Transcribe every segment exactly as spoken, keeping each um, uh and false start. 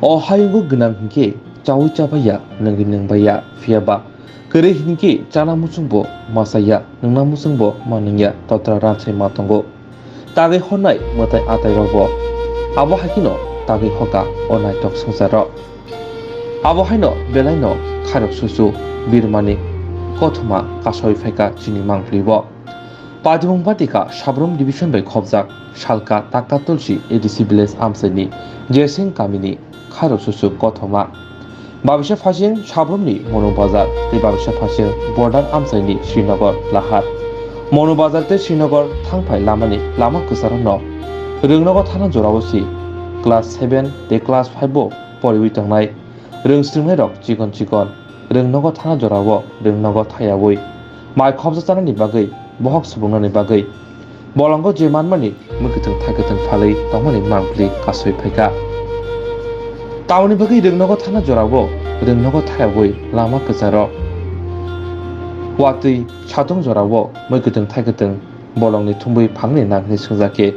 O hayungo gwnang hinkhe chaui chabaiya, nungwi nungbaiya, phiyaba kwrwi hinkhe chana muchungbo masaiya, nungna muchungbo manungya, totra ranchai ma tongo. Tagwi honnai mwtai atairokbo. Abo hai kheno tagwi hoka o naitok swngcharo. Abo haino belaino khairok susu birmani kothoma kasoi phaika chini mangpli bo. Patibong Patika Sabrum Division bai khobjak Salka Taka Tulsi A D C Village amchaini Jesing kamini khairok susu kothoma. Babisa phasing Sabrumni Monu Bazar tei babisa phasing Border amchaini Srinagar lahar. Monu Bazar tei Srinagar thangphai lamani lama kwcharokno Rwngnogo thana jorao si class seven tei class five o poriwi tongnai rwngsrwngnairok chikon chikon Rwngnogo thana jorao rwngnogo thayaui mai khobjakchanani bagwi bohok subungnani bagwi bolongo je manmani mwkhwtwng thaikwtwng phalwi tongmani mangpli kasui phaikha. Tamoni bagwi rwngnogo thana jorao rwngnogo thayaui lama kwcharo watwi satung jorao mwkhwtwng thaikwtwng bolongni thumbwi phangni nang hwnwi swngjak khe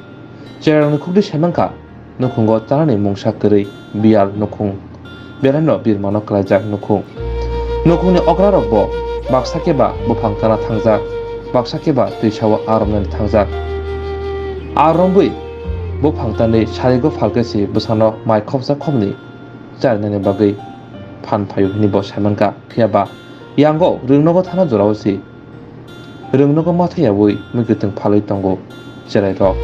cherarokni khukdi saimankha. Nukhungo chanani mungsa kwrwi biyal nukhung. Belaino birmano kwlaijak nukhung. Nukhungni okrarokbo baksa khe ba buphang tana thangjak, baksa khe ba twisao aromnani thangjak. Aromwi buphang tanwi sarigo phalkhe si bwsano mai khopsa khopni charinani bagwi phan phaio hwnwi bo saimankha. Phiya ba yango rwngnogo thana jorao si rwngnogo ma thaiyaui mwkhwtwng phalwi tongo chwrairok.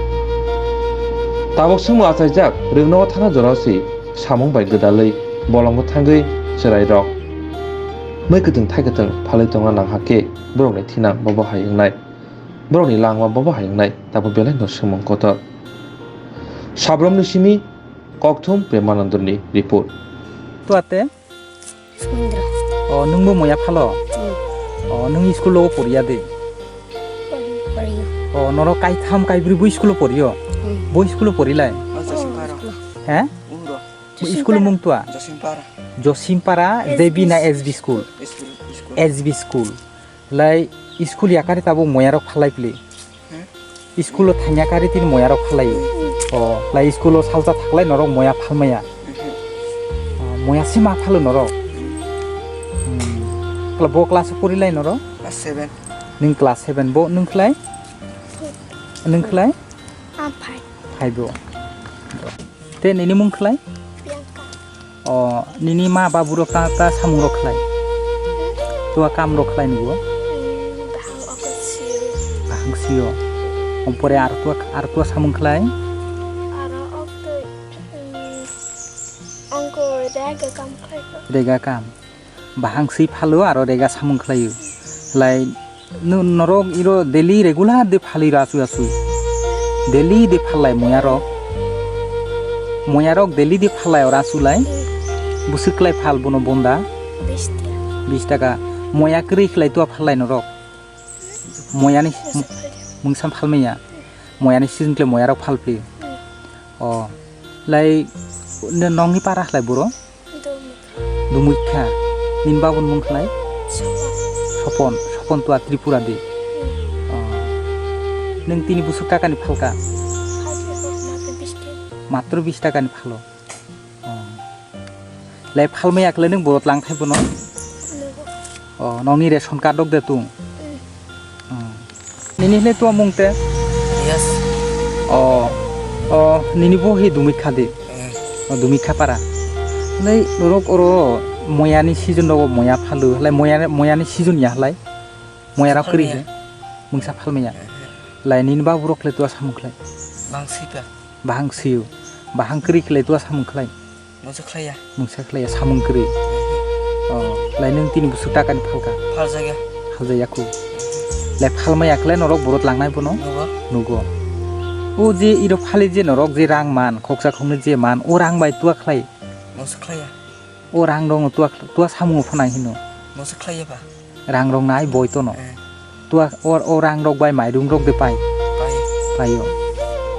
Tabuk swngmung achaijak rwngnogo thana jorao si samung bai gwdalwi bolongo thangwi chwrairok mwkhwtwng thaikwtwng phalwi tongna nang hakhe borokni thinang bobo hai wngnai, borokni langma bobo hai wngnai, tabuk belaino swngmung kotor. Sabrumni simi Kokthum Premanandorni report. Tuate? Sumundra. O, nwngbo moya phalo? Hmm. O, nwng school o poriya de? Pori-, poriyo. O, norok kaitham kaibrwi bo school o poriyo? Hmm. Bo school o porilai? Oh, Josimpara. He? Uro. Bo school mung tua? Josimpara. Josimpara, S B J B na school. S B school? S B school. S B school. Lai school yakari tabuk moyarok phalai pli. Hmm? School o thangya kari tini moyarok phalai. Hmm. O, lai school o salsa thaklai norok moya phalmaya. Hmm. O, moya se ma phalo norok. Hmm. Kla-, bo class o porilai norok? Class seven. Ning class seven, bo nung khlai? Nung khlai? Ah, five. Five o. Te nini mung khlai? Bianca. O, nini ma babu rok ta, ta samung rok khlai? Tua kam rok khlai nugo? Hmm, bahang okot sio. Bahang sio. Ompore ar tua, ar tua samung khlai? Aro ok twi, hmm, ongko rega kam khlai ko. Rega kam. Bahang swi phalo aro rega samung khlaio. Lai no-, norok iro daily regular de phalwi ro asui asui. Daily de phalai moyarok. Moyarok daily de phalai oro asulai. Bwswk klai phal bono bonda? Bish taka. Bish taka. Moya kwrwi khlai tua phalai norok? Moyani mungsa phalmaya. Moyani season khlai moyarok phalphi. O. Lai no-, nongni para khlai boro? Dumui. Dumui kha. Nini babuni mung khlai? Sopon. Sopon, Sopon tua Tripura de. Hmm. Oh. Nung tini busuk taka ni phalka? Hajir ko matro bish taka. Matro bish taka ni phalo. Oh. Lai phalmaya khlai nung borot lang thai bono? Nugo. Oh, nongni ration card dok de tung? Hmm. Hmm. Nini hwnwi tua mung te? Yes. Oh, oh, nini bo hi Dumikha de? Hmm. Oh, Dumikha para. Nai norok oro moyani season rogo moya phalu, halai moya, moyani season ya halai? Moya rok kwrwi he? Phalmaya. Mungsa phalmaya. Hmm. Lai nini babu rok le tua samung khlai? Bang sipa. Bahang sio. Bahang kwrwi khlai tua samung khlai? Mungsa khlaiya. Mungsa khlaiya samung kwrwi. Oh, lai nung tini busuk taka ni phalka? Phaljakya. Phaljakya khu. Lai phalmaya khlai norok borot langnai bono? Nugo. Nugo. O je iro phali je norok je rang man, khoksa khoknwi je man, o rang bai tua khlai? Mungsa khlaiya. O rang rok no tua, tua samung phano hino? Mungsa khlaiya ba. Rang rok nai boi tono. Eh. Tua or, o rang rok bai mairung rok de pai? Pai. Paio.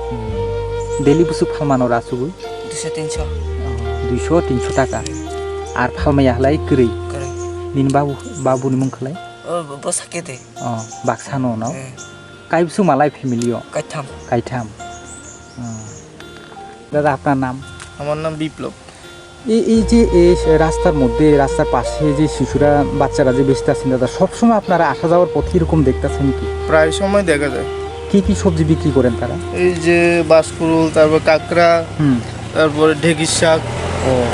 Hmm. Daily busuk phalmano ra sugui? Duiso tinso. Oh, duiso tinso taka. Hmm. Ar phalmaya halai kwrwi? Kwrwi. Nini babu, babu ni mung khlai? O, bo, bo sake de. Oh, baksa no, no? Hmm. Kai busuk malai family o? Kaitham. Kaitham. Hmm. Dada, apnar nam? Amar nam Biplop. এই, এই যে এই রাস্তার মধ্যে, রাস্তার পাশে যে শিশুরা, বাচ্চারা যে বেচতে আসেন দাদা, সবসময় আপনারা আসা যাওয়ার পথে এরকম দেখতেছেন কি? প্রায় সময় দেখা যায়। কি কি সবজি বিক্রি করেন তারা? এই যে বাঁশকুড়ুল, তারপর কাঁকড়া, হুম। তারপরে ঢেঁকির শাক। ও।